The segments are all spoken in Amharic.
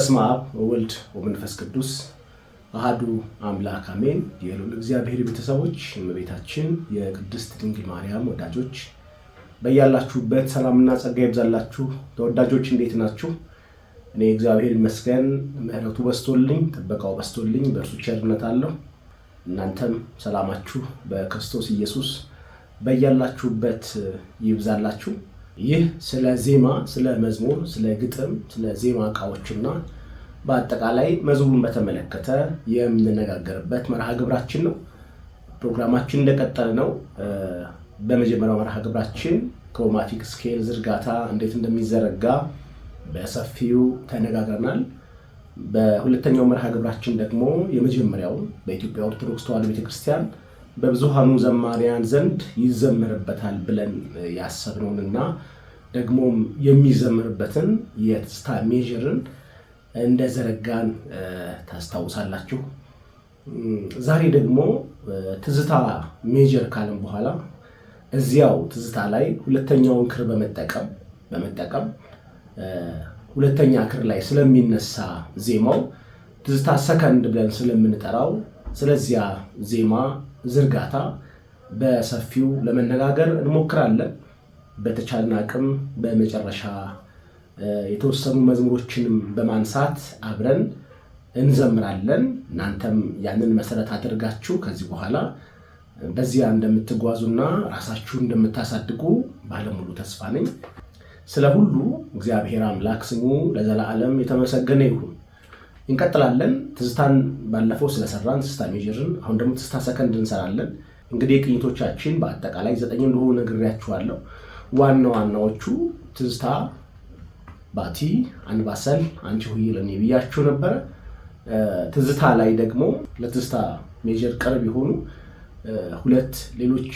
በስመ አብ ወወልድ ወመንፈስ ቅዱስ አሐዱ አምላክ አሜን። የልዑል እግዚአብሔር ቤተሰቦች፣ እመቤታችን የቅድስት ድንግል ማርያም ወዳጆች በያላችሁበት ሰላምና ጸጋ ይብዛላችሁ። ተወዳጆች እንዴት ናችሁ? እኔ እግዚአብሔር ይመስገን ምሕረቱ በዝቶልኝ ጥበቃው በዝቶልኝ በእርሱ ቸርነት አለሁ። እናንተም ሰላማችሁ በክርስቶስ ኢየሱስ በያላችሁበት ይብዛላችሁ። ይህ ስለ ዜማ፣ ስለ መዝሙር፣ ስለ ግጥም፣ ስለ ዜማ እቃዎችና በአጠቃላይ መዝሙሩን በተመለከተ የምንነጋገርበት መርሃ ግብራችን ነው። ፕሮግራማችን እንደቀጠለ ነው። በመጀመሪያው መርሃ ግብራችን chromatic scale ዝርጋታ እንዴት እንደሚዘረጋ በሰፊው ተነጋግረናል። በሁለተኛው መርሃ ግብራችን ደግሞ የመጀመሪያው በኢትዮጵያ ኦርቶዶክስ ተዋሕዶ ቤተክርስቲያን በብዙሃኑ ዘማሪያን ዘንድ ይዘመርበታል ብለን ያሰብነውንና ደግሞም የሚዘመርበትን የትዝታ major ን እንደዘረጋን ታስታውሳላችሁ። ዛሬ ደግሞ ትዝታ major ካልን በኋላ እዚያው ትዝታ ላይ ሁለተኛውን ክር በመጠቀም ሁለተኛ ክር ላይ ስለሚነሳ ዜማው ትዝታ ሰከንድ ብለን ስለምንጠራው ስለዚያ ዜማ ዝርጋታ በሰፊው ለመነጋገር እንሞክራለን። በተቻለን አቅም በመጨረሻ የተወሰኑ መዝሙሮችንም በማንሳት አብረን እንዘምራለን። እናንተም ያንን መሰረት አድርጋችሁ ከዚህ በኋላ በዚያ እንደምትጓዙና ራሳችሁን እንደምታሳድጉ ባለሙሉ ተስፋ ነኝ። ስለ ሁሉ እግዚአብሔር አምላክ ስሙ ለዘላለም የተመሰገነ ይሁን። እንቀጥላለን። ትዝታን ባለፈው ስለሰራን ትዝታ major ን፣ አሁን ደግሞ ትዝታ ሰከንድ እንሰራለን። እንግዲህ ቅኝቶቻችን በአጠቃላይ 9 እንደሆኑ ነግሬያችኋለሁ። ዋና ዋናዎቹ ትዝታ፣ ባቲ፣ አንባሰል፣ አንቺ ሆዬ ለኔ ብያችሁ ነበረ። ትዝታ ላይ ደግሞ ለትዝታ major ቅርብ የሆኑ ሁለት ሌሎች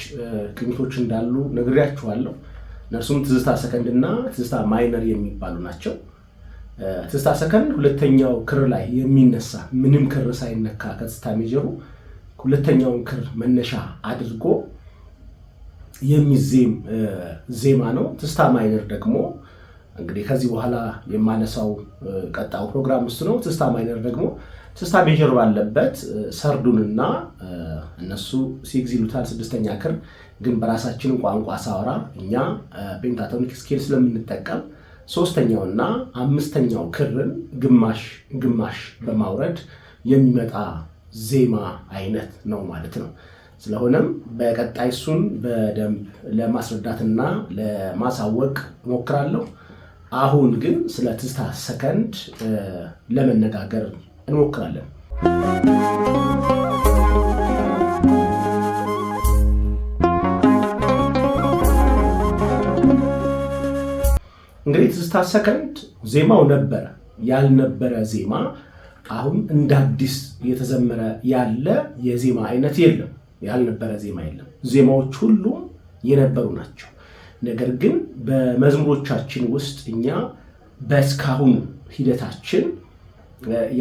ቅኝቶች እንዳሉ ነግሬያችኋለሁ። እነርሱም ትዝታ ሰከንድ እና ትዝታ minor የሚባሉ ናቸው። ትዝታ ሰከንድ ሁለተኛው ክር ላይ የሚነሳ ምንም ክር ሳይነካ ከትዝታ major ኡ ሁለተኛውን ክር መነሻ አድርጎ የሚዜም ዜማ ነው። ትዝታ minor ደግሞ እንግዲህ ከዚህ በኋላ የማነሳው ቀጣዩ ፕሮግራም እሱ ነው። ትዝታ minor ደግሞ ትዝታ major ባለበት third ኡንና እነሱ ሲግዝ ይሉታል ስድስተኛ ክር፣ ግን በራሳችን ቋንቋ ሳወራ እኛ pentatonic scale ስለምንጠቀም ሶስተኛውና አምስተኛው ክርን ግማሽ ግማሽ በማውረድ የሚመጣ ዜማ አይነት ነው ማለት ነው። ስለሆነም በቀጣይ እሱን በደንብ ለማስረዳትና ለማሳወቅ እሞክራለሁ። አሁን ግን ስለ ትዝታ ሰከንድ ለመነጋገር እንሞክራለን። እንግዲህ ትዝታ ሰከንድ ዜማው ነበረ። ያልነበረ ዜማ አሁን እንደ አዲስ እየተዘመረ ያለ የዜማ አይነት የለም። ያልነበረ ዜማ የለም። ዜማዎች ሁሉም የነበሩ ናቸው። ነገር ግን በመዝሙሮቻችን ውስጥ እኛ በእስካሁኑ ሂደታችን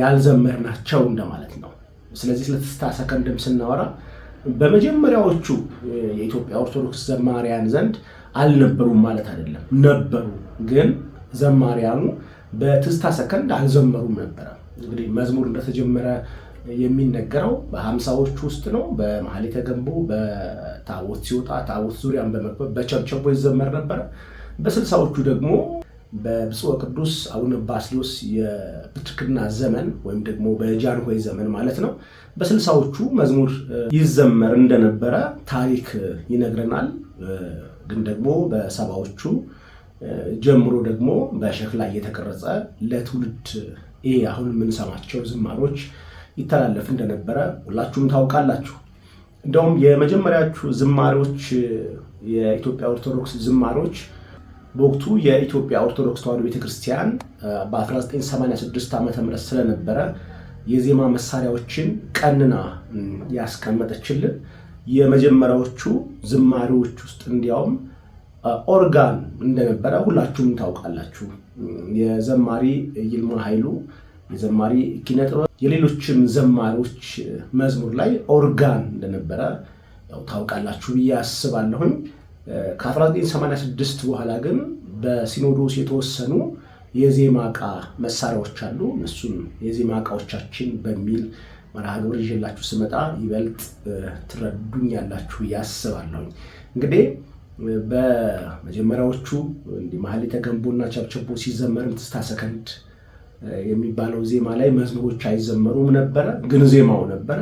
ያልዘመርናቸው እንደማለት ነው። ስለዚህ ስለ ትዝታ ሰከንድም ስናወራ በመጀመሪያዎቹ የኢትዮጵያ ኦርቶዶክስ ዘማሪያን ዘንድ አልነበሩም ማለት አይደለም። ነበሩ፣ ግን ዘማሪያኑ በትዝታ ሰከንድ አልዘመሩም ነበረ። እንግዲህ መዝሙር እንደተጀመረ የሚነገረው በ50ዎቹ ውስጥ ነው። በመሐሌተ ገንቦ በታቦት ሲወጣ ታቦት ዙሪያን በመክበብ በቸብቸቦ ይዘመር ነበረ። በ60ዎቹ ደግሞ በብፁዕ ቅዱስ አቡነ ባስልዮስ የፕትርክና ዘመን ወይም ደግሞ በጃንሆይ ዘመን ማለት ነው። በ60ዎቹ መዝሙር ይዘመር እንደነበረ ታሪክ ይነግረናል። ግን ደግሞ በ70ዎቹ ጀምሮ ደግሞ በሸክላ እየተቀረጸ ለትውልድ ይሄ አሁን የምንሰማቸው ዝማሮች ይተላለፍ እንደነበረ ሁላችሁም ታውቃላችሁ። እንደውም የመጀመሪያዎቹ ዝማሬዎች የኢትዮጵያ ኦርቶዶክስ ዝማሬዎች በወቅቱ የኢትዮጵያ ኦርቶዶክስ ተዋሕዶ ቤተክርስቲያን በ1986 ዓ.ም ስለነበረ የዜማ መሳሪያዎችን ቀንና ያስቀመጠችልን የመጀመሪያዎቹ ዝማሬዎች ውስጥ እንዲያውም ኦርጋን እንደነበረ ሁላችሁም ታውቃላችሁ። የዘማሪ ይልማ ኃይሉ፣ የዘማሪ ኪነጥበብ፣ የሌሎችም ዘማሪዎች መዝሙር ላይ ኦርጋን እንደነበረ ያው ታውቃላችሁ ብዬ አስባለሁኝ። ከ1986 በኋላ ግን በሲኖዶስ የተወሰኑ የዜማ ዕቃ መሳሪያዎች አሉ። እነሱን የዜማ ዕቃዎቻችን በሚል መርሃ ግብር ይዤላችሁ ስመጣ ይበልጥ ትረዱኛላችሁ ያስባለሁኝ። እንግዲህ በመጀመሪያዎቹ እንዲህ ማህሌተ ገንቦና ቸብቸቦ ሲዘመርም ትዝታ ሰከንድ የሚባለው ዜማ ላይ መዝሙሮች አይዘመሩም ነበረ፣ ግን ዜማው ነበረ።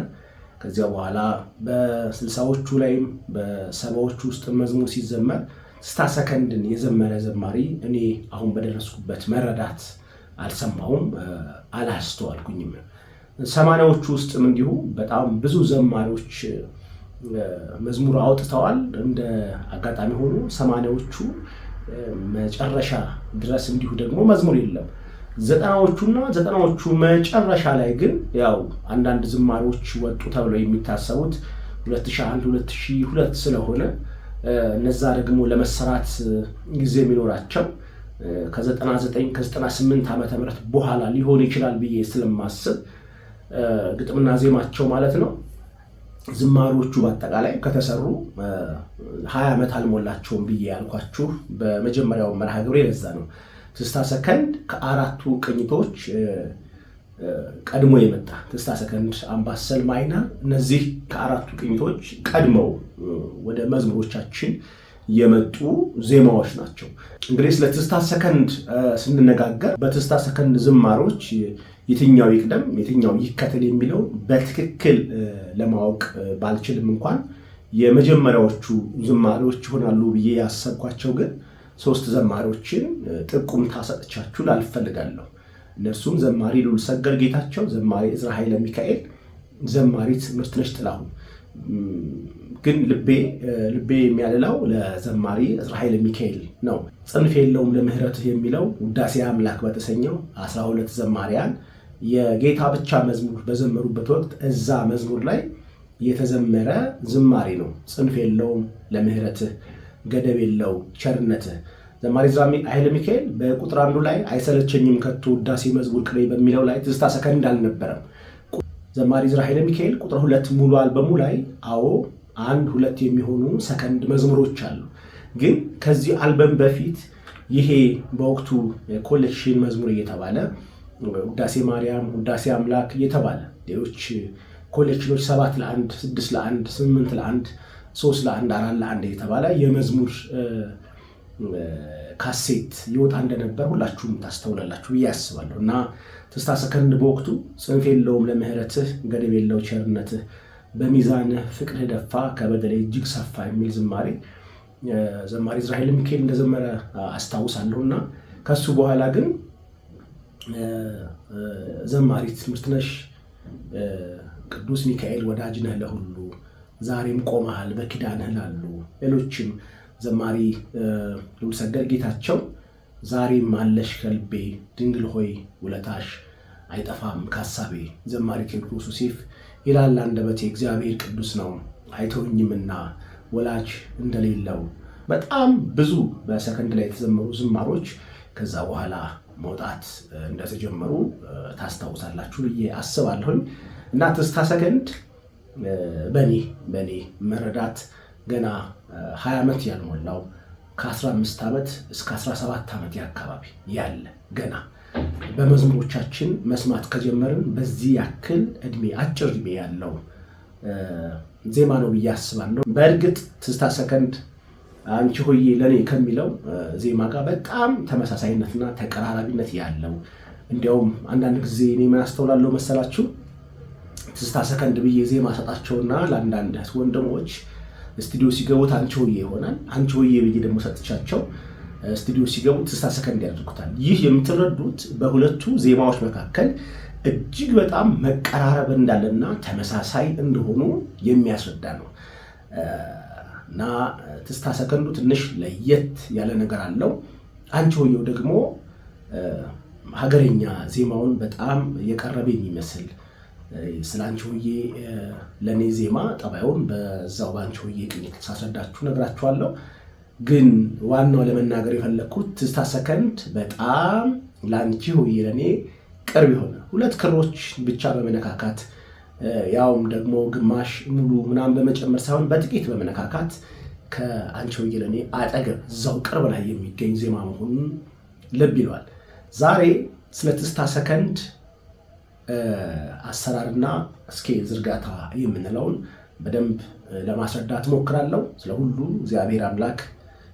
ከዚያ በኋላ በ60ዎቹ ላይም በ70ዎቹ ውስጥ መዝሙር ሲዘመር ትዝታ ሰከንድን የዘመረ ዘማሪ እኔ አሁን በደረስኩበት መረዳት አልሰማሁም፣ አላስተዋልኩኝም። 80ዎቹ ውስጥም እንዲሁ በጣም ብዙ ዘማሪዎች መዝሙር አውጥተዋል። እንደ አጋጣሚ ሆኖ 80ዎቹ መጨረሻ ድረስ እንዲሁ ደግሞ መዝሙር የለም። 90ዎቹና 90ዎቹ መጨረሻ ላይ ግን ያው አንዳንድ ዝማሬዎች ወጡ ተብለው የሚታሰቡት 2001 2002 ስለሆነ እነዛ ደግሞ ለመሰራት ጊዜ የሚኖራቸው ከ99 ከ98 ዓመተ ምህረት በኋላ ሊሆን ይችላል ብዬ ስለማስብ ግጥምና ዜማቸው ማለት ነው። ዝማሬዎቹ በአጠቃላይ ከተሰሩ 20 ዓመት አልሞላቸውም ብዬ ያልኳችሁ በመጀመሪያው መርሃ ግብሬ ለዛ ነው። ትዝታ ሰከንድ ከአራቱ ቅኝቶች ቀድሞ የመጣ ትዝታ ሰከንድ፣ አምባሰል፣ minor እነዚህ ከአራቱ ቅኝቶች ቀድመው ወደ መዝሙሮቻችን የመጡ ዜማዎች ናቸው። እንግዲህ ስለ ትዝታ ሰከንድ ስንነጋገር በትዝታ ሰከንድ ዝማሮች የትኛው ይቅደም የትኛው ይከተል የሚለው በትክክል ለማወቅ ባልችልም እንኳን የመጀመሪያዎቹ ዝማሬዎች ይሆናሉ ብዬ ያሰብኳቸው ግን ሶስት ዘማሪዎችን ጥቁምታ ሰጥቻችሁ ላልፍ እፈልጋለሁ። እነርሱም ዘማሪ ሉልሰገድ ጌታቸው፣ ዘማሪ እዝራ ኃይለ ሚካኤል፣ ዘማሪት ምርትነሽ ጥላሁን። ግን ልቤ የሚያደላው ለዘማሪ እዝራ ኃይለ ሚካኤል ነው። ጽንፍ የለውም ለምህረትህ የሚለው ውዳሴ አምላክ በተሰኘው 12 ዘማሪያን የጌታ ብቻ መዝሙር በዘመሩበት ወቅት እዛ መዝሙር ላይ የተዘመረ ዝማሬ ነው። ጽንፍ የለውም ለምህረትህ ገደብ የለው ቸርነትህ። ዘማሪ እዝራ ኃይለ ሚካኤል በቁጥር አንዱ ላይ አይሰለቸኝም ከቶ ውዳሴ መዝሙር ቅኔ በሚለው ላይ ትዝታ ሰከንድ አልነበረም። ዘማሪ እዝራ ኃይለ ሚካኤል ቁጥር 2 ሙሉ አልበሙ ላይ አዎ 1 2 የሚሆኑ ሰከንድ መዝሙሮች አሉ። ግን ከዚህ አልበም በፊት ይሄ በወቅቱ collection መዝሙር እየተባለ ውዳሴ ማርያም፣ ውዳሴ አምላክ እየተባለ ሌሎች collection ኖች 7 ለ1፣ 6 ለ1፣ 8 ለ1፣ 3 ለ1፣ 4 ለ1 እየተባለ የመዝሙር ካሴት ይወጣ እንደነበር ሁላችሁም ታስተውላላችሁ ብዬ አስባለሁ። እና ትዝታ ሰከንድ በወቅቱ ጽንፍ የለውም ለምህረትህ ገደብ የለው ቸርነትህ በሚዛንህ ፍቅርህ ደፋ ከበደሌ እጅግ ሰፋ የሚል ዝማሬ ዘማሪ እዝራ ኃይለ ሚካኤል እንደዘመረ አስታውሳለሁ። እና ከሱ በኋላ ግን ዘማሪት ምርትነሽ ቅዱስ ሚካኤል ወዳጅ ነህ ለሁሉ ዛሬም ቆመሃል በኪዳንህ ላሉ፣ ሌሎችም ዘማሪ ሉልሰገድ ጌታቸው ዛሬም አለሽ ከልቤ ድንግል ሆይ ውለታሽ አይጠፋም ካሳቤ፣ ዘማሪ ቴዎድሮስ ዮሴፍ ይላል አንደበቴ እግዚአብሔር ቅዱስ ነው አይተውኝምና ወላጅ እንደሌለው። በጣም ብዙ በሰከንድ ላይ የተዘመሩ ዝማሮች ከዛ በኋላ መውጣት እንደተጀመሩ ታስታውሳላችሁ ብዬ አስባለሁኝ። እና ትዝታ ሰከንድ በኔ መረዳት ገና 20 ዓመት ያልሞላው ከ15 ዓመት እስከ 17 ዓመት አካባቢ ያለ ገና በመዝሙሮቻችን መስማት ከጀመርን በዚህ ያክል እድሜ አጭር እድሜ ያለው ዜማ ነው ብዬ አስባለሁ። በእርግጥ ትዝታ ሰከንድ አንቺ ሆዬ ለኔ ከሚለው ዜማ ጋር በጣም ተመሳሳይነትና ተቀራራቢነት ያለው፣ እንዲያውም አንዳንድ ጊዜ እኔ ምን አስተውላለሁ መሰላችሁ፣ ትዝታ ሰከንድ ብዬ ዜማ ሰጣቸውና ለአንዳንድ ወንድሞች ስቱዲዮ ሲገቡት አንቺ ሆዬ ይሆናል። አንቺ ሆዬ ብዬ ደግሞ ሰጥቻቸው ስቱዲዮ ሲገቡት ትዝታ ሰከንድ ያደርጉታል። ይህ የምትረዱት በሁለቱ ዜማዎች መካከል እጅግ በጣም መቀራረብ እንዳለና ተመሳሳይ እንደሆኑ የሚያስረዳ ነው። እና ትዝታ ሰከንዱ ትንሽ ለየት ያለ ነገር አለው። አንቺ ሆዬው ደግሞ ሀገረኛ ዜማውን በጣም የቀረበ የሚመስል ስለ አንቺ ሆዬ ለኔ ዜማ ጠባዩን በዛው በአንቺ ሆዬ ቅኝት ሳስረዳችሁ ነግራችኋለሁ። ግን ዋናው ለመናገር የፈለግኩት ትዝታ ሰከንድ በጣም ለአንቺ ሆዬ ለኔ ቅርብ የሆነ ሁለት ክሮች ብቻ በመነካካት ያውም ደግሞ ግማሽ ሙሉ ምናምን በመጨመር ሳይሆን በጥቂት በመነካካት ከአንቺ ሆዬ ለኔ አጠገብ እዛው ቅርብ ላይ የሚገኝ ዜማ መሆኑን ልብ ይለዋል። ዛሬ ስለ ትዝታ ሰከንድ አሰራርና scale ዝርጋታ የምንለውን በደንብ ለማስረዳት እሞክራለሁ። ስለ ሁሉ እግዚአብሔር አምላክ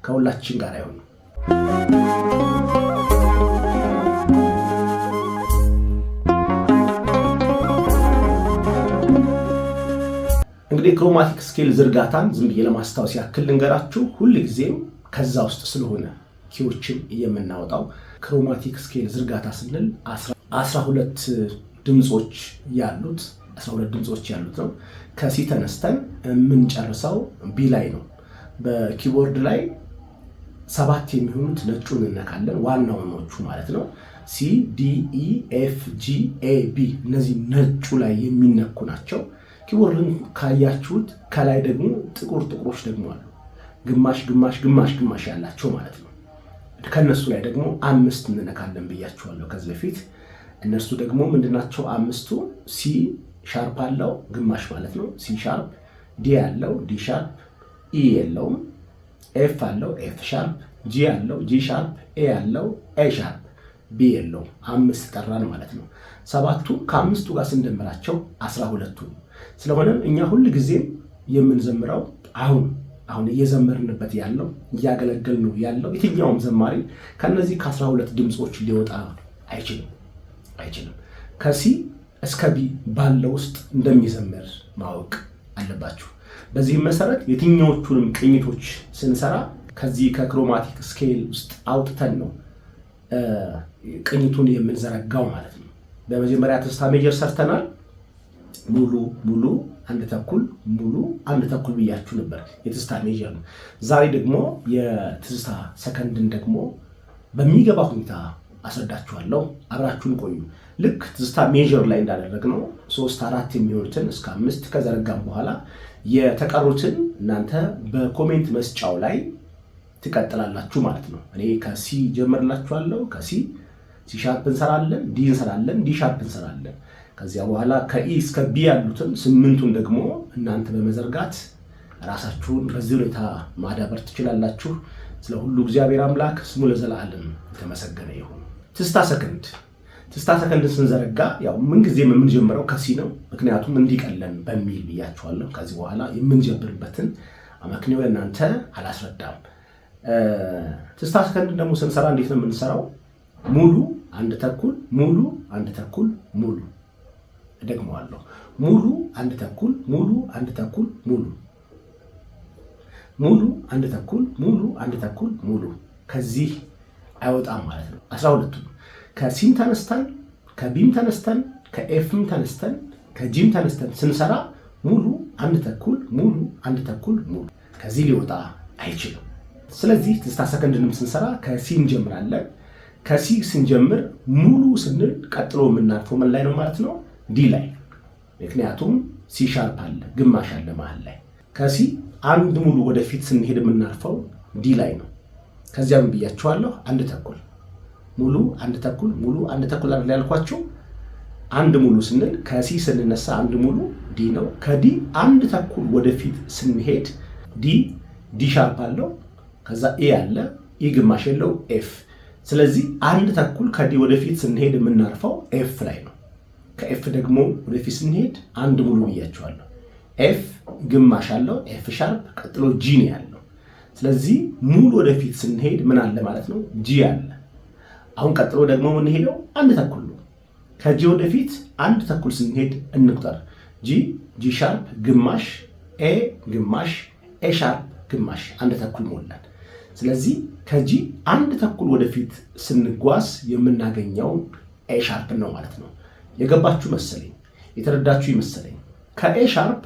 ከሁላችን ጋር ይሁን። እንግዲህ chromatic scale ዝርጋታን ዝም ብዬ ለማስታወስ ያክል ልንገራችሁ። ሁልጊዜም ከዛ ውስጥ ስለሆነ key ዎችን የምናወጣው chromatic scale ዝርጋታ ስንል 12 ድምፆች ያሉት 12 ድምፆች ያሉት ነው። ከ C ተነስተን የምንጨርሰው B ላይ ነው። በ keyboard ላይ 7 የሚሆኑት ነጩን እነካለን፣ ዋናዎቹ ማለት ነው። C፣ D፣ E፣ F፣ G፣ A፣ B እነዚህ ነጩ ላይ የሚነኩ ናቸው። Keyboard ን ካያችሁት ከላይ ደግሞ ጥቁር ጥቁሮች ደግሞ አሉ፣ ግማሽ ግማሽ ግማሽ ግማሽ ያላቸው ማለት ነው። ከነሱ ላይ ደግሞ 5 እንነካለን ብያችኋለሁ ከዚህ በፊት። እነሱ ደግሞ ምንድናቸው? 5ቱ C sharp አለው ግማሽ ማለት ነው፣ C sharp፣ D አለው D sharp፣ E የለውም፣ F አለው F sharp፣ G አለው G sharp፣ A አለው A sharp፣ B የለውም። 5 ጠራን ማለት ነው። 7ቱ ከ5ቱ ጋር ስንደምራቸው 12ቱ። ስለሆነም እኛ ሁል ጊዜም የምንዘምረው አሁን አሁን እየዘመርንበት ያለው እያገለገልነው ያለው የትኛውም ዘማሪ ከነዚህ ከ12 ድምፆች ሊወጣ አይችልም። ከ C እስከ B ባለው ውስጥ እንደሚዘምር ማወቅ አለባችሁ። በዚህም መሰረት የትኛዎቹንም ቅኝቶች ስንሰራ ከዚህ ከ chromatic scale ውስጥ አውጥተን ነው ቅኝቱን የምንዘረጋው ማለት ነው። በመጀመሪያ ትዝታ major ሰርተናል። ሙሉ ሙሉ አንድ ተኩል ሙሉ አንድ ተኩል ብያችሁ ነበር የትዝታ major ነው። ዛሬ ደግሞ የትዝታ ሰከንድን ደግሞ በሚገባ ሁኔታ አስረዳችኋለሁ። አብራችሁን ቆዩ። ልክ ትዝታ major ላይ እንዳደረግነው 3 4 የሚሆኑትን እስከ 5 ከዘረጋም በኋላ የተቀሩትን እናንተ በ comment መስጫው ላይ ትቀጥላላችሁ ማለት ነው። እኔ ከ C ጀምርላችኋለሁ። ከ C C sharp እንሰራለን፣ D እንሰራለን፣ D sharp እንሰራለን። ከዚያ በኋላ ከ E እስከ B ያሉትን 8ቱን ደግሞ እናንተ በመዘርጋት ራሳችሁን በዚህ ሁኔታ ማዳበር ትችላላችሁ። ስለ ሁሉ እግዚአብሔር አምላክ ስሙ ለዘላለም የተመሰገነ ይሁን። ትዝታ ሰከንድ ትዝታ ሰከንድን ስንዘረጋ ያው ምንጊዜም የምንጀምረው ከ C ነው። ምክንያቱም እንዲቀለን በሚል ብያችኋለሁ። ከዚህ በኋላ የምንጀምርበትን አመክንዮ ለእናንተ አላስረዳም። ትዝታ ሰከንድን ደግሞ ስንሰራ እንዴት ነው የምንሰራው? ሙሉ አንድ ተኩል ሙሉ አንድ ተኩል ሙሉ። እደግመዋለሁ። ሙሉ አንድ ተኩል ሙሉ አንድ ተኩል ሙሉ ሙሉ አንድ ተኩል ሙሉ አንድ ተኩል ሙሉ። ከዚህ አይወጣም ማለት ነው። 12ቱ ከሲም ተነስተን ከቢም ተነስተን ከኤፍም ተነስተን ከጂም ተነስተን ስንሰራ ሙሉ አንድ ተኩል ሙሉ አንድ ተኩል ሙሉ፣ ከዚህ ሊወጣ አይችልም። ስለዚህ ትዝታ ሰከንድንም ስንሰራ ከ C እንጀምራለን። ከ C ስንጀምር ሙሉ ስንል ቀጥሎ የምናርፈው ምን ላይ ነው ማለት ነው? D ላይ። ምክንያቱም C sharp አለ፣ ግማሽ አለ መሀል ላይ። ከ C አንድ ሙሉ ወደፊት ስንሄድ የምናርፈው D ላይ ነው። ከዚያም ብያችኋለሁ አንድ ተኩል ሙሉ አንድ ተኩል ሙሉ አንድ ተኩል አይደል ያልኳችሁ? አንድ ሙሉ ስንል ከ C ስንነሳ አንድ ሙሉ D ነው። ከ D አንድ ተኩል ወደፊት ስንሄድ D D sharp አለው፣ ከዛ A አለ፣ E ግማሽ የለው F። ስለዚህ አንድ ተኩል ከ D ወደፊት ስንሄድ የምናርፈው F ላይ ነው። ከ F ደግሞ ወደፊት ስንሄድ አንድ ሙሉ ብያችኋለሁ። F ግማሽ አለው F sharp፣ ቀጥሎ G ነው ያለው። ስለዚህ ሙሉ ወደፊት ስንሄድ ምን አለ ማለት ነው? G አለ። አሁን ቀጥሎ ደግሞ የምንሄደው አንድ ተኩል ነው። ከ G ወደፊት አንድ ተኩል ስንሄድ እንቁጠር። G G sharp ግማሽ፣ A ግማሽ፣ A sharp ግማሽ፣ አንድ ተኩል ሞላን። ስለዚህ ከ G አንድ ተኩል ወደፊት ስንጓዝ የምናገኘው A sharp ነው ማለት ነው። የገባችሁ መሰለኝ፣ የተረዳችሁ ይመሰለኝ። ከ A sharp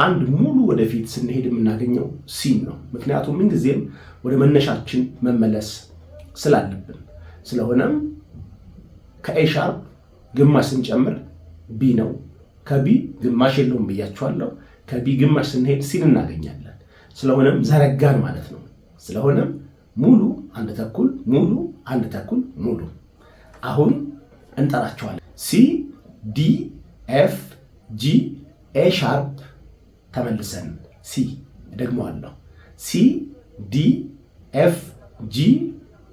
አንድ ሙሉ ወደፊት ስንሄድ የምናገኘው C ን ነው። ምክንያቱም ምንጊዜም ወደ መነሻችን መመለስ ስላለብን። ስለሆነም ከ A sharp ግማሽ ስንጨምር B ነው። ከ B ግማሽ የለውም ብያችኋለሁ። ከ B ግማሽ ስንሄድ C ን እናገኛለን። ስለሆነም ዘረጋን ማለት ነው። ስለሆነም ሙሉ አንድ ተኩል ሙሉ አንድ ተኩል ሙሉ። አሁን እንጠራቸዋለን። C D F G A sharp ተመልሰን C ደግመዋለሁ። C D F G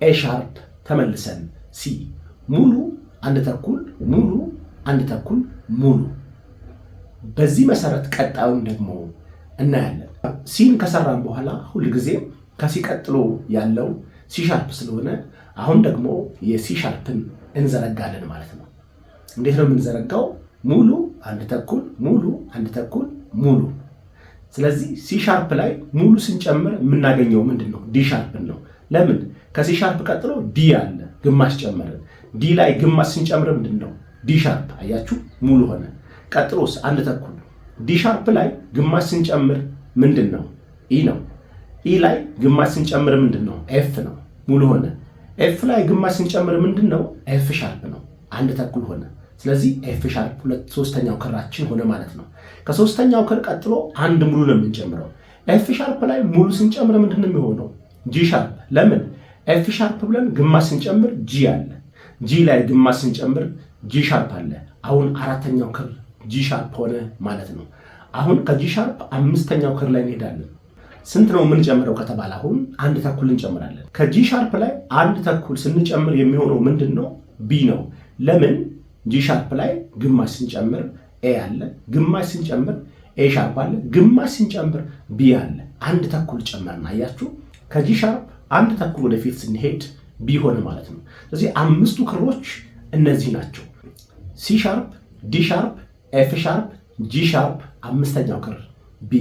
A sharp ተመልሰን C ሙሉ አንድ ተኩል ሙሉ አንድ ተኩል ሙሉ። በዚህ መሰረት ቀጣዩን ደግሞ እናያለን። C ን ከሰራን በኋላ ሁልጊዜም ከ C ቀጥሎ ያለው C sharp ስለሆነ አሁን ደግሞ የ C sharp ን እንዘረጋለን ማለት ነው። እንዴት ነው የምንዘረጋው? ሙሉ አንድ ተኩል ሙሉ አንድ ተኩል ሙሉ። ስለዚህ C sharp ላይ ሙሉ ስንጨምር የምናገኘው ምንድን ነው? D sharp ን ነው። ለምን? ከ C sharp ቀጥሎ D አለ፣ ግማሽ ጨመርን። D ላይ ግማሽ ስንጨምር ምንድን ነው? D sharp። አያችሁ፣ ሙሉ ሆነ። ቀጥሎስ አንድ ተኩል። D sharp ላይ ግማሽ ስንጨምር ምንድን ነው? E ነው። E ላይ ግማሽ ስንጨምር ምንድን ነው? F ነው። ሙሉ ሆነ። F ላይ ግማሽ ስንጨምር ምንድን ነው? F sharp ነው። አንድ ተኩል ሆነ። ስለዚህ F sharp ሁለት ሶስተኛው ክራችን ሆነ ማለት ነው። ከሶስተኛው ክር ቀጥሎ አንድ ሙሉ ነው የምንጨምረው። F sharp ላይ ሙሉ ስንጨምር ምንድን ነው የሚሆነው? G sharp። ለምን? F sharp ብለን ግማሽ ስንጨምር G አለ። G ላይ ግማሽ ስንጨምር G sharp አለ። አሁን አራተኛው ክር G sharp ሆነ ማለት ነው። አሁን ከ G sharp አምስተኛው ክር ላይ እንሄዳለን። ስንት ነው የምንጨምረው ከተባለ አሁን አንድ ተኩል እንጨምራለን። ከ G sharp ላይ አንድ ተኩል ስንጨምር የሚሆነው ምንድን ነው? B ነው። ለምን? G sharp ላይ ግማሽ ስንጨምር A አለ፣ ግማሽ ስንጨምር A sharp አለ፣ ግማሽ ስንጨምር B አለ። አንድ ተኩል ጨመርን። አያችሁ፣ ከ G sharp አንድ ተኩል ወደፊት ስንሄድ B ሆነ ማለት ነው። ስለዚህ አምስቱ ክሮች እነዚህ ናቸው። C sharp፣ D sharp፣ F sharp፣ G sharp፣ አምስተኛው ክር B።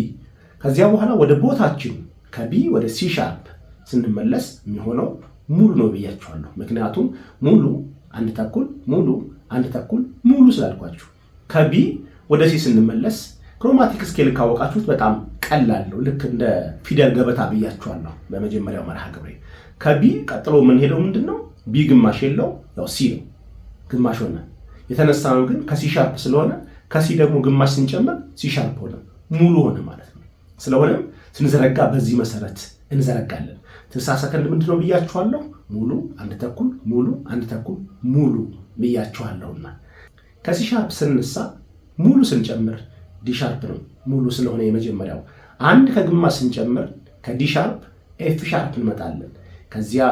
ከዚያ በኋላ ወደ ቦታችን ከ B ወደ C sharp ስንመለስ የሚሆነው ሙሉ ነው ብያችኋለሁ። ምክንያቱም ሙሉ አንድ ተኩል ሙሉ አንድ ተኩል ሙሉ ስላልኳችሁ ከ B ወደ C ስንመለስ chromatic scale ካወቃችሁት በጣም ቀላል ነው። ልክ እንደ ፊደል ገበታ ብያችኋለሁ በመጀመሪያው መርሃ ግብሬ። ከ B ቀጥሎ የምንሄደው ምንድን ነው? B ግማሽ የለው፣ ያው C ነው፣ ግማሽ ሆነ። የተነሳነው ግን ከ C sharp ስለሆነ ከ C ደግሞ ግማሽ ስንጨምር C sharp ሆነ፣ ሙሉ ሆነ ማለት ነው። ስለሆነም ስንዘረጋ በዚህ መሰረት እንዘረጋለን። ትዝታ ሰከንድ ምንድን ነው ብያችኋለሁ? ሙሉ አንድ ተኩል ሙሉ አንድ ተኩል ሙሉ ብያችኋለሁና ከ C sharp ስንነሳ ሙሉ ስንጨምር D sharp ነው፣ ሙሉ ስለሆነ የመጀመሪያው። አንድ ከግማሽ ስንጨምር ከ D sharp F sharp እንመጣለን። ከዚያ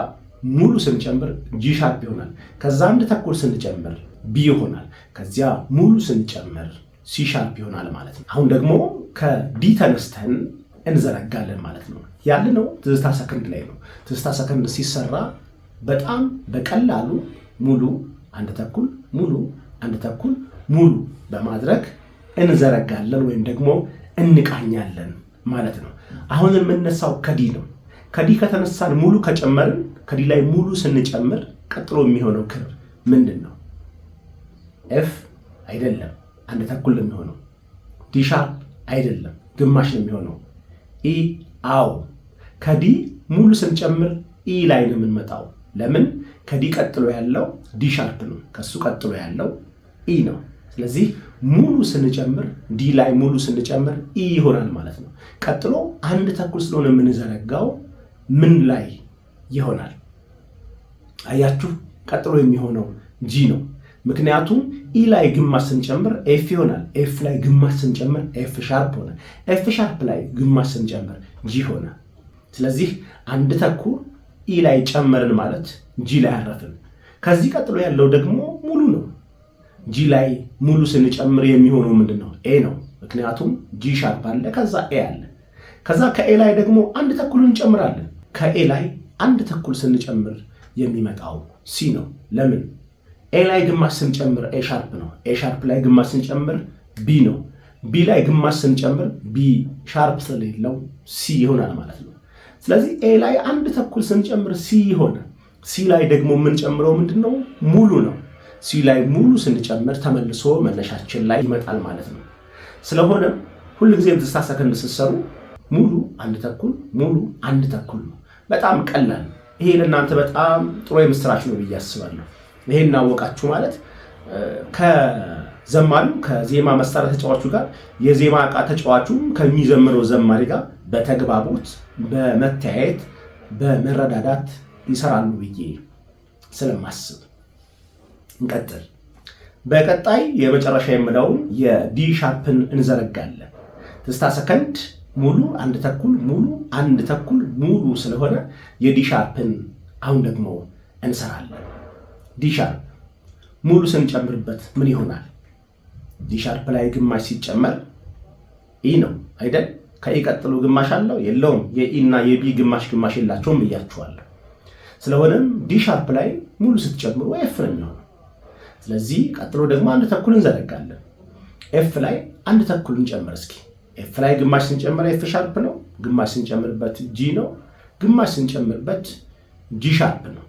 ሙሉ ስንጨምር G sharp ይሆናል። ከዛ አንድ ተኩል ስንጨምር B ይሆናል። ከዚያ ሙሉ ስንጨምር C sharp ይሆናል ማለት ነው። አሁን ደግሞ ከ D ተነስተን እንዘረጋለን ማለት ነው። ያለነው ትዝታ ሰከንድ ላይ ነው። ትዝታ ሰከንድ ሲሰራ በጣም በቀላሉ ሙሉ አንድ ተኩል ሙሉ አንድ ተኩል ሙሉ በማድረግ እንዘረጋለን ወይም ደግሞ እንቃኛለን ማለት ነው። አሁን የምነሳው ከ D ነው። ከ D ከተነሳን ሙሉ ከጨመርን፣ ከ D ላይ ሙሉ ስንጨምር ቀጥሎ የሚሆነው ክር ምንድን ነው? F አይደለም፣ አንድ ተኩል ነው የሚሆነው። D sharp አይደለም፣ ግማሽ ነው የሚሆነው። E አዎ። ከ D ሙሉ ስንጨምር E ላይ ነው የምንመጣው። ለምን? ከ D ቀጥሎ ያለው D sharp ነው። ከሱ ቀጥሎ ያለው E ነው። ስለዚህ ሙሉ ስንጨምር፣ D ላይ ሙሉ ስንጨምር E ይሆናል ማለት ነው። ቀጥሎ አንድ ተኩል ስለሆነ የምንዘረጋው ምን ላይ ይሆናል? አያችሁ፣ ቀጥሎ የሚሆነው G ነው። ምክንያቱም E ላይ ግማሽ ስንጨምር F ይሆናል። F ላይ ግማሽ ስንጨምር F sharp ሆነ። F sharp ላይ ግማሽ ስንጨምር G ሆነ። ስለዚህ አንድ ተኩል E ላይ ጨመርን ማለት G ላይ አረፍን። ከዚህ ቀጥሎ ያለው ደግሞ ሙሉ ነው። G ላይ ሙሉ ስንጨምር የሚሆነው ምንድን ነው? A ነው። ምክንያቱም G sharp አለ፣ ከዛ A አለ። ከዛ ከ A ላይ ደግሞ አንድ ተኩል እንጨምራለን። ከ A ላይ አንድ ተኩል ስንጨምር የሚመጣው C ነው። ለምን? A ላይ ግማሽ ስንጨምር A sharp ነው። A sharp ላይ ግማሽ ስንጨምር B ነው። B ላይ ግማሽ ስንጨምር B sharp ስለሌለው C ይሆናል ማለት ነው። ስለዚህ A ላይ አንድ ተኩል ስንጨምር C ይሆናል። C ላይ ደግሞ የምንጨምረው ምንድን ነው? ሙሉ ነው። C ላይ ሙሉ ስንጨምር ተመልሶ መነሻችን ላይ ይመጣል ማለት ነው። ስለሆነም ሁልጊዜም ትዝታ ሰከንድ ስትሰሩ ሙሉ አንድ ተኩል ሙሉ አንድ ተኩል ነው። በጣም ቀላል። ይሄ ለእናንተ በጣም ጥሩ የምስራች ነው ብዬ አስባለሁ። ይሄን እናወቃችሁ ማለት ከዘማሪው ከዜማ መሳሪያ ተጫዋቹ ጋር፣ የዜማ ዕቃ ተጫዋቹ ከሚዘምረው ዘማሪ ጋር በተግባቦት፣ በመተያየት፣ በመረዳዳት ይሰራሉ ብዬ ስለማስብ እንቀጥል። በቀጣይ የመጨረሻ የምለውን የ D sharp ን እንዘረጋለን። ትዝታ ሰከንድ ሙሉ አንድ ተኩል ሙሉ አንድ ተኩል ሙሉ ስለሆነ የ D sharp ን አሁን ደግሞ እንሰራለን። D sharp ሙሉ ስንጨምርበት ምን ይሆናል? G sharp ላይ ግማሽ ሲጨመር E ነው አይደል? ከ E ቀጥሎ ግማሽ አለው የለውም? የ E እና የ B ግማሽ ግማሽ የላቸውም ብያችኋለሁ። ስለሆነም D sharp ላይ ሙሉ ስትጨምሩ F ነው የሚሆነው። ስለዚህ ቀጥሎ ደግሞ አንድ ተኩል እንዘረጋለን። F ላይ አንድ ተኩል እንጨምር እስኪ። F ላይ ግማሽ ስንጨምር F sharp ነው። ግማሽ ስንጨምርበት G ነው። ግማሽ ስንጨምርበት G sharp ነው።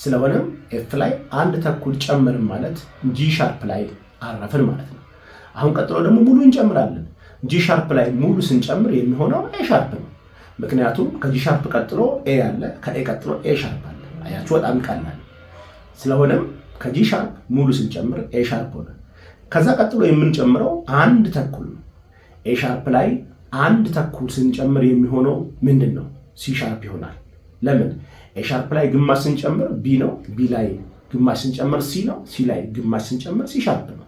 ስለሆነም F ላይ አንድ ተኩል ጨምርን ማለት G sharp ላይ አረፍን ማለት ነው። አሁን ቀጥሎ ደግሞ ሙሉ እንጨምራለን። G sharp ላይ ሙሉ ስንጨምር የሚሆነው A sharp ነው። ምክንያቱም ከ G sharp ቀጥሎ A አለ፣ ከ A ቀጥሎ A sharp አለ። አያችሁ፣ በጣም ቀላል። ስለሆነም ከ G sharp ሙሉ ስንጨምር A sharp ሆነ። ከዛ ቀጥሎ የምንጨምረው አንድ ተኩል ነው። A sharp ላይ አንድ ተኩል ስንጨምር የሚሆነው ምንድን ነው? C sharp ይሆናል። ለምን? A sharp ላይ ግማሽ ስንጨምር B ነው። B ላይ ግማሽ ስንጨምር C ነው። C ላይ ግማሽ ስንጨምር C sharp ነው።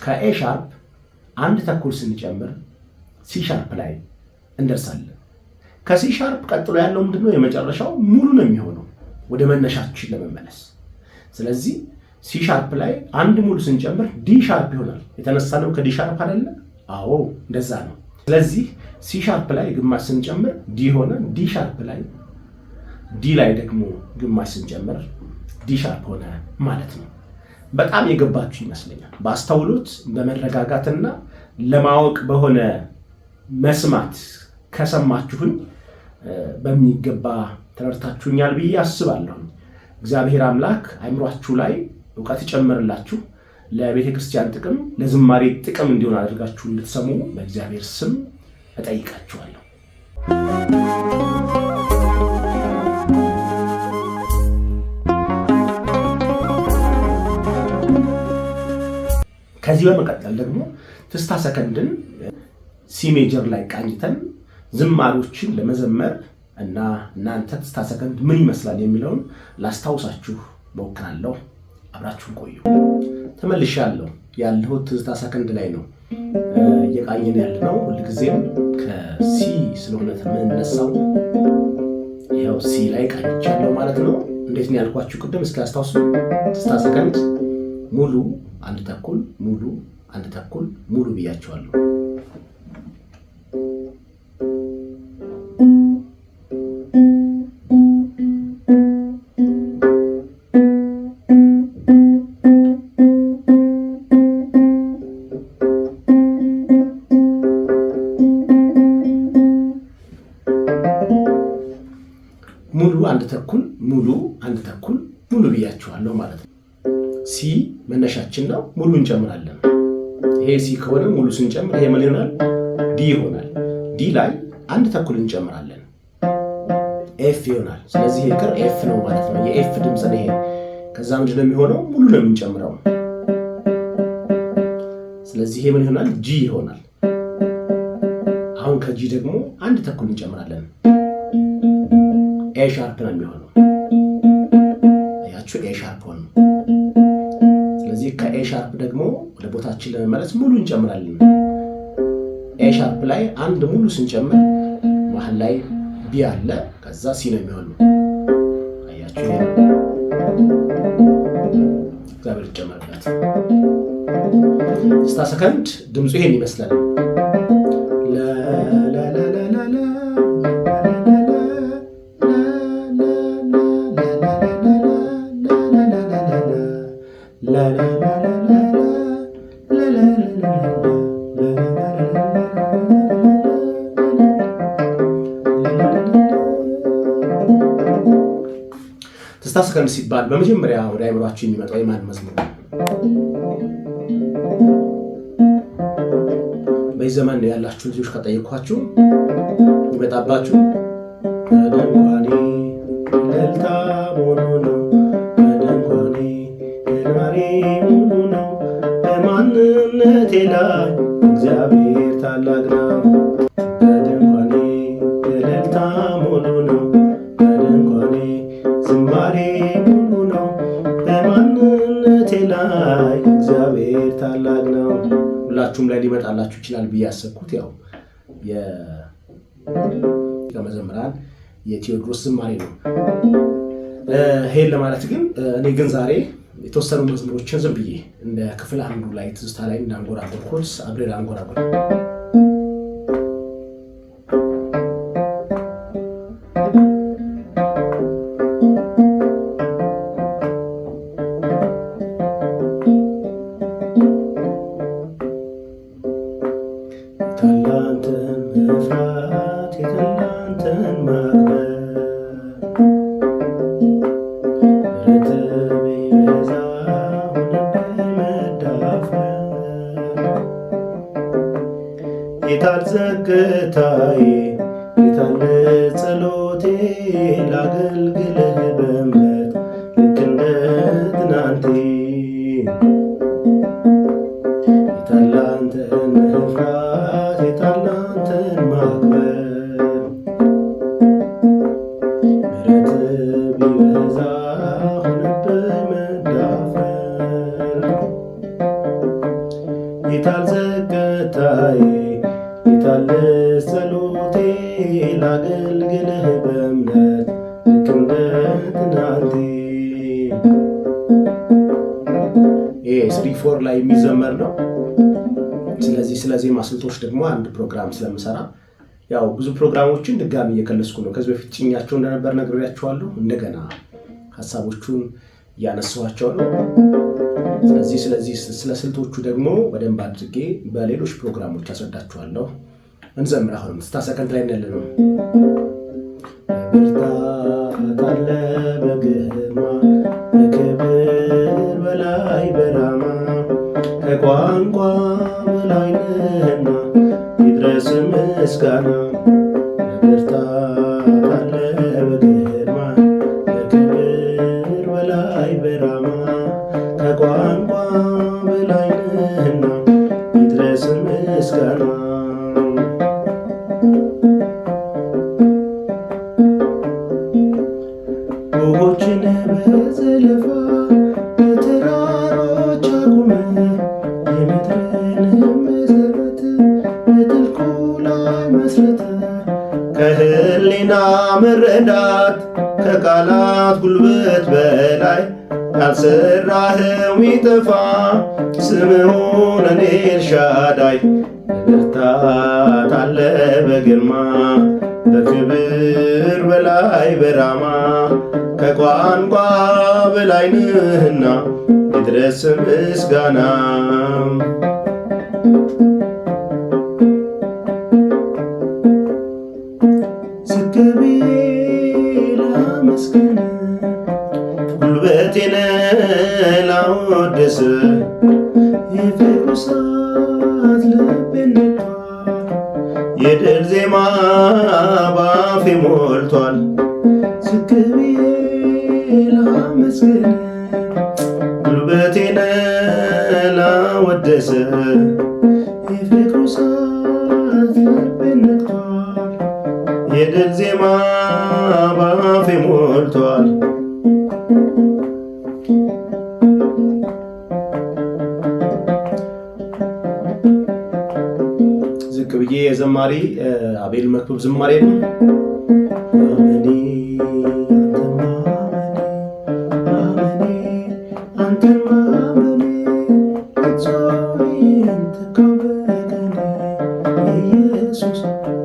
ከ A sharp አንድ ተኩል ስንጨምር C sharp ላይ እንደርሳለን። ከ C sharp ቀጥሎ ያለው ምንድነው? የመጨረሻው ሙሉ ነው የሚሆነው ወደ መነሻችን ለመመለስ። ስለዚህ C sharp ላይ አንድ ሙሉ ስንጨምር D sharp ይሆናል። የተነሳነው ከ D sharp አይደለ? አዎ እንደዛ ነው። ስለዚህ C sharp ላይ ግማሽ ስንጨምር D ሆነ። D sharp ላይ D ላይ ደግሞ ግማሽ ስንጨምር D sharp ሆነ ማለት ነው። በጣም የገባችሁ ይመስለኛል። በአስተውሎት በመረጋጋትና ለማወቅ በሆነ መስማት ከሰማችሁኝ በሚገባ ተረድታችሁኛል ብዬ አስባለሁ። እግዚአብሔር አምላክ አእምሯችሁ ላይ እውቀት ይጨምርላችሁ፣ ለቤተ ክርስቲያን ጥቅም ለዝማሬ ጥቅም እንዲሆን አድርጋችሁ እንድትሰሙ በእግዚአብሔር ስም እጠይቃችኋለሁ። ከዚህ በመቀጠል ደግሞ ትዝታ ሰከንድን C major ላይ ቃኝተን ዝማሬዎችን ለመዘመር እና እናንተ ትዝታ ሰከንድ ምን ይመስላል የሚለውን ላስታውሳችሁ እሞክራለሁ። አብራችሁን ቆዩ። ተመልሻለሁ። ያለሁት ትዝታ ሰከንድ ላይ ነው እየቃኘን ያለነው። ሁልጊዜም ከ C ስለሆነ የምንነሳው ይኸው C ላይ ቃኝቻለሁ ማለት ነው። እንዴት ነው ያልኳችሁ ቅድም? እስኪ አስታውሱ። ትዝታ ሰከንድ ሙሉ አንድ ተኩል ሙሉ አንድ ተኩል ሙሉ ብያቸዋለሁ። ሙሉ አንድ ተኩል ሙሉ አንድ ተኩል ሙሉ ብያቸዋለሁ ማለት ነው። C መነሻችን ነው። ሙሉ እንጨምራለን። ይሄ C ከሆነ ሙሉ ስንጨምር ይሄ ምን ይሆናል? D ይሆናል። D ላይ አንድ ተኩል እንጨምራለን፣ F ይሆናል። ስለዚህ ይሄ ክር F ነው ማለት ነው። የ F ድምፅ ነው ይሄ። ከዛ ምንድን ነው የሚሆነው? ሙሉ ነው የምንጨምረው። ስለዚህ ይሄ ምን ይሆናል? G ይሆናል። አሁን ከ G ደግሞ አንድ ተኩል እንጨምራለን፣ A sharp ነው የሚሆነው። አያችሁ፣ A sharp ሆነ። ስለዚህ ከ A sharp ደግሞ ወደ ቦታችን ለመመለስ ሙሉ እንጨምራለን። A sharp ላይ አንድ ሙሉ ስንጨምር መሀል ላይ B አለ፣ ከዛ C ነው የሚሆነው። አያችሁ፣ ይሄ ነው። እግዚአብሔር ይጨመርበት። ትዝታ ሰከንድ ድምፁ ይሄን ይመስላል። ትዝታ ሰከንድ ሲባል በመጀመሪያ ወደ አእምሯችሁ የሚመጣው የማን መዝሙር ነው? በዚህ ዘመን ያላችሁ ልጆች ከጠየኳችሁ ይመጣባችሁ በድንኳኔ እልልታ ሙሉ ነው፣ በድንኳኔ ዝማሬ ሙሉ ነው፣ በማንነቴ ላይ እግዚአብሔር ታላቅ ነው። በድንኳኔ እልልታ ሙሉ ነው፣ በድንኳኔ ዝማሬ ሙሉ ነው፣ በማንነቴ ላይ እግዚአብሔር ታላቅ ነው። ሁላችሁም ላይ ሊመጣላችሁ ይችላል ብዬ ያሰብኩት ያው የመዘምራን የቴዎድሮስ ዝማሬ ነው። ይሄን ለማለት ግን እኔ ግን ዛሬ የተወሰኑ መዝሙሮችን ዝም ብዬ እንደ ክፍል አንዱ ላይ ትዝታ ላይ እንዳንጎራጎርኩት አብሬ ላንጎራጎር። የታላንተን መፍራት የታላንተን ማክበር ምሕረትህ ቢበዛ ሆነብኝ መዳፈር። የታል ዝግታዬ የታል ጸሎቴ ላገልግልህ በእምነት ልክ እንደ ትናንቴ። የታል አንተን መፍራት የታል አንተን ማክበር ምሕረትህ ቢበዛ ሆነብኝ መዳፈር። የታል ዝግታዬ የታል ጸሎቴ ላገልግልህ በእምነት ልክ እንደ ትናንቴ። ይሄ 3/4 ላይ የሚዘመር ነው። ስለዚህ ስለ ዜማ ስልቶች ደግሞ አንድ ፕሮግራም ስለምሰራ ያው ብዙ ፕሮግራሞችን ድጋሚ እየከለስኩ ነው። ከዚህ በፊት ጭኛቸው እንደነበር ነግሬያቸዋለሁ። እንደገና ሀሳቦቹን እያነሳኋቸው ነው። ስለዚህ ስለ ስልቶቹ ደግሞ በደንብ አድርጌ በሌሎች ፕሮግራሞች አስረዳችኋለሁ። እንዘምር። አሁንም ትዝታ ሰከንድ ላይ ያለ ነው። በብርታት አለ በግርማ በክብር በላይ በራማ ከቋንቋ በላይ ነህና ይድረስ ምስጋና። በብርታት አለ በግርማ በክብር በላይ በራማ ከቋንቋ በላይ ነህና ይድረስ ምስጋና። ውኆችን በዘለፋ በተራሮች አቁመ የምድርንም መሰረት በጥልቁ ላይ መስረተ ከህሊና መረዳት ከቃላት ጉልበት በላይ ያልሰራኸው ይጠፋ ስምዖን ኤልሻዳይ። በብርታት አለ በግርማ በክብር በላይ በራማ ከቋንቋ በላይ ነህና ይድረስ ምስጋና። ዝቅ ብዬ ላመስግን ጉልበቴን ላወድስ የፍቅሩ እሳት ልቤን ነክቷል የድል ዜማ ባፌ ሞልቷል። ዝቅ ብዬ ላመስግን ጉልበቴን ላወድስ የፍቅሩ እሳት ልቤን ነክቷል የድል ዜማ ባፌ ሞልቷል። ዝቅ ብዬ የዘማሪ አቤል መክብብ ዝማሬ ነው። ማመኔ አንተን ማመኔ አንተን ማመኔ ኢየሱስ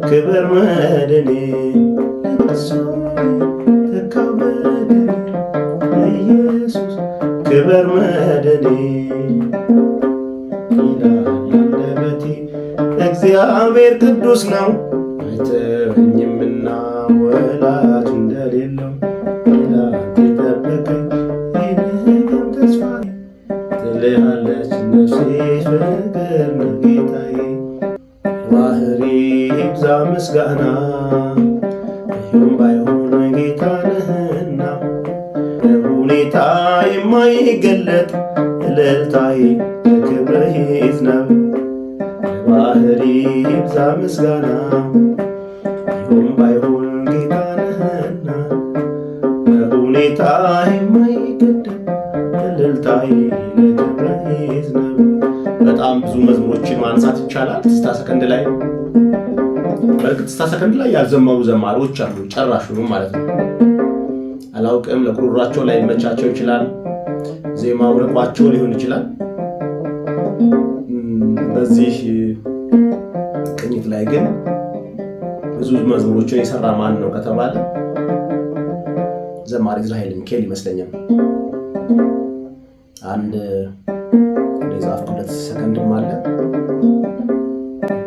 ክብር መድኔ ተካው በቀኔ ኢየሱስ ክብር መድኔ ይላል አንደበቴ እግዚአብሔር ቅዱስ ነው አይተወኝምና ወላጅ እንደሌለው ይላል የጠበቀኝ የነገም ተስፋዬ ትልሃለች ነፍሴ ፍቅር ነው ጌታዬ። ባህሪ ይብዛ ምስጋና ይሁን ባይሆን ጌታ ነህና በሁኔታ የማይገለጥ እልልታዬ ለክብርህ ይዝነብ። ባህሪ ይብዛ ምስጋና ይሁን ባይሆን ጌታ ነህና በሁኔታ የማይገደብ እልልታዬ ለክብርህ ይዝነብ። በጣም ብዙ መዝሙሮችን ማንሳት ይቻላል። ትዝታ ሰከንድ ላይ በእርግጥ ትዝታ ሰከንድ ላይ ያልዘመሩ ዘማሪዎች አሉ፣ ጨራሹንም ማለት ነው። አላውቅም፣ ለጉሮሯቸው ላይ መቻቸው ይችላል። ዜማው ርቋቸው ሊሆን ይችላል። በዚህ ቅኝት ላይ ግን ብዙ መዝሙሮችን የሰራ ማን ነው ከተባለ ዘማሪ ዕዝራ ኃይለ ሚካኤል ይመስለኛል። አንድ የጻፍኩለት ሰከንድም አለ።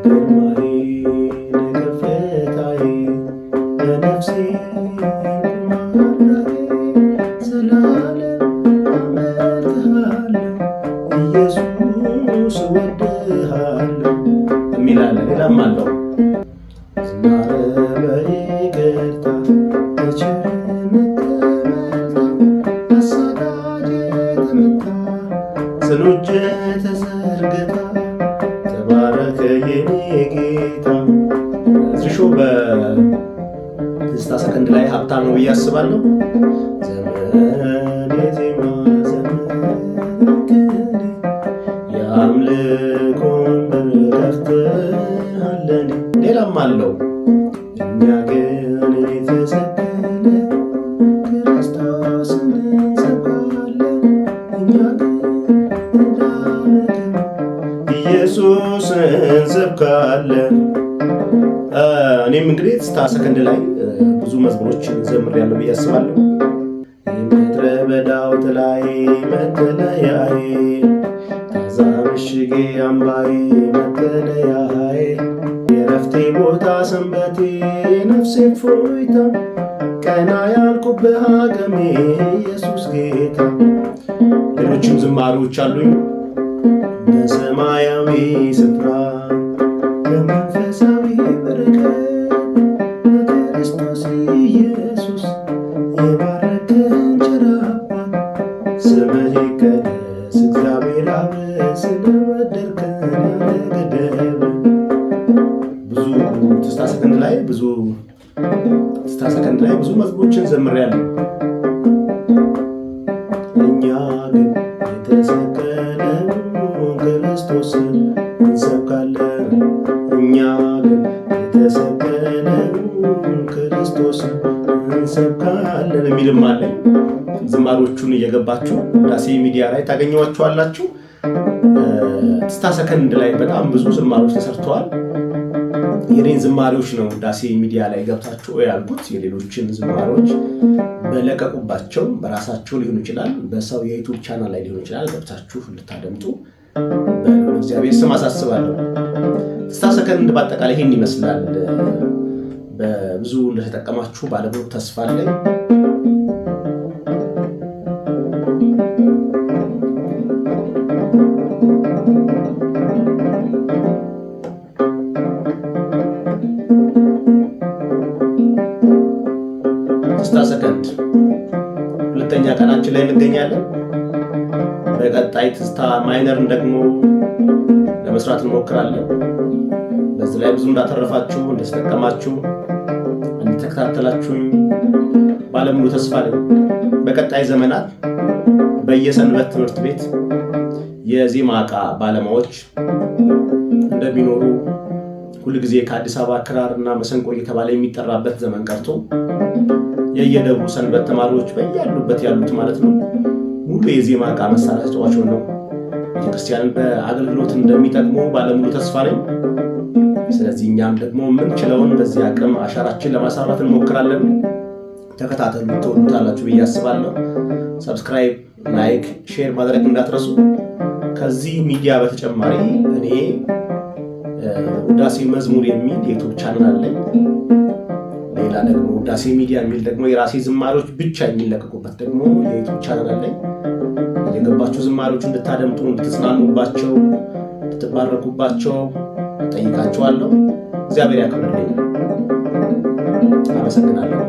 ግርማዬ ከፍታዬ ለነፍሴ ዘላለም አመልክሃለሁ ኢየሱስ እወድሃለሁ የሚል አለ። ሌላም አለው። ዝናረ በይቅርታ በቸርነት ተሞልታ አሳዳጅ ተመታ ጽኑ እጅ ተዘርግታ ተባረከ የኔ ጌታ። ዝሾ በትዝታ ሰከንድ ላይ ሀብታም ነው ብዬ አስባለሁ። ዘመን የዜማ ዘመን ቅኔ የአምልኮን በር ከፍተሃል ለኔ። ሌላም አለው። እኛ ግን የተሰቀለ ክርስቶስን እንሰብካለን። እኛ ግን ኢየሱስን እንሰብካለን። እኔም እንግዲህ ትዝታ ሰከንድ ላይ ብዙ መዝሙሮችን ዘምሬያለሁ ብዬ አስባለሁ። የምድረ በዳው ጥላዬ መጠለያዬ፣ ታዛ ምሽጌ አምባዬ መጠለያዬ፣ የረፍቴ ቦታ ሰንበቴ፣ የነፍሴ እፎይታ፣ ቀና ያልኩብህ አቅሜ ኢየሱስ ጌታ። ሌሎችም ዝማሬዎች አሉኝ። በሰማያዊ ስፍራ በመንፈሳዊ በረከት በክርስቶስ ኢየሱስ የባረከን ቸር አባት፣ ስምህ ይቀደስ እግዚአብሔር አብ፣ ስለወደድከን ያለ ገደብ። ብዙ ትዝታ ሰከንድ ላይ ብዙ መዝሙሮችን ዘምሬያለሁ። እኛ ግን የተሰቀለውን ክርስቶስን እንሰብካለን። እኛ ግን የተሰቀለውን ክርስቶስን እንሰብካለን የሚልም አለኝ። ዝማሮቹን እየገባችሁ ውዳሴ ሚዲያ ላይ ታገኟቸዋላችሁ። ትዝታ ሰከንድ ላይ በጣም ብዙ ዝማሮች ተሰርተዋል። የኔን ዝማሬዎች ነው ውዳሴ ሚዲያ ላይ ገብታችሁ ያልኩት። የሌሎችን ዝማሬዎች በለቀቁባቸው በራሳቸው ሊሆን ይችላል፣ በሰው የ YouTube channel ላይ ሊሆን ይችላል። ገብታችሁ እንድታደምጡ በእግዚአብሔር ስም አሳስባለሁ። ትዝታ ሰከንድ በአጠቃላይ ይህን ይመስላል። በብዙ እንደተጠቀማችሁ ባለሙሉ ተስፋ አለኝ። ትዝታ ሰከንድ ሁለተኛ ቀናችን ላይ እንገኛለን። በቀጣይ ትዝታ minor ን ደግሞ ለመስራት እንሞክራለን። በዚህ ላይ ብዙ እንዳተረፋችሁ፣ እንደተጠቀማችሁ፣ እንደተከታተላችሁኝ ባለሙሉ ተስፋ ነኝ። በቀጣይ ዘመናት በየሰንበት ትምህርት ቤት የዜማ ዕቃ ባለሙያዎች እንደሚኖሩ፣ ሁልጊዜ ከአዲስ አበባ ክራር እና መሰንቆ እየተባለ የሚጠራበት ዘመን ቀርቶ የየደብሩ ሰንበት ተማሪዎች በያሉበት ያሉት ማለት ነው ሙሉ የዜማ ዕቃ መሳሪያ ተጫዋች ሆነው ቤተክርስቲያንን በአገልግሎት እንደሚጠቅሙ ባለሙሉ ተስፋ ነኝ። ስለዚህ እኛም ደግሞ የምንችለውን በዚህ አቅም አሻራችን ለማሳረፍ እንሞክራለን። ተከታተሉ፣ ትወዱታላችሁ ብዬ አስባለሁ። Subscribe፣ like፣ share ማድረግ እንዳትረሱ። ከዚህ ሚዲያ በተጨማሪ እኔ ውዳሴ መዝሙር የሚል የ YouTube channel አለኝ። ሌላ ደግሞ ውዳሴ ሚዲያ የሚል ደግሞ የራሴ ዝማሬዎች ብቻ የሚለቀቁበት ደግሞ የ YouTube channel አለኝ። እየገባችሁ ዝማሬዎች እንድታደምጡ፣ እንድትጽናኑባቸው፣ እንድትባረኩባቸው እጠይቃችኋለሁ። እግዚአብሔር ያክብርልኝ። አመሰግናለሁ።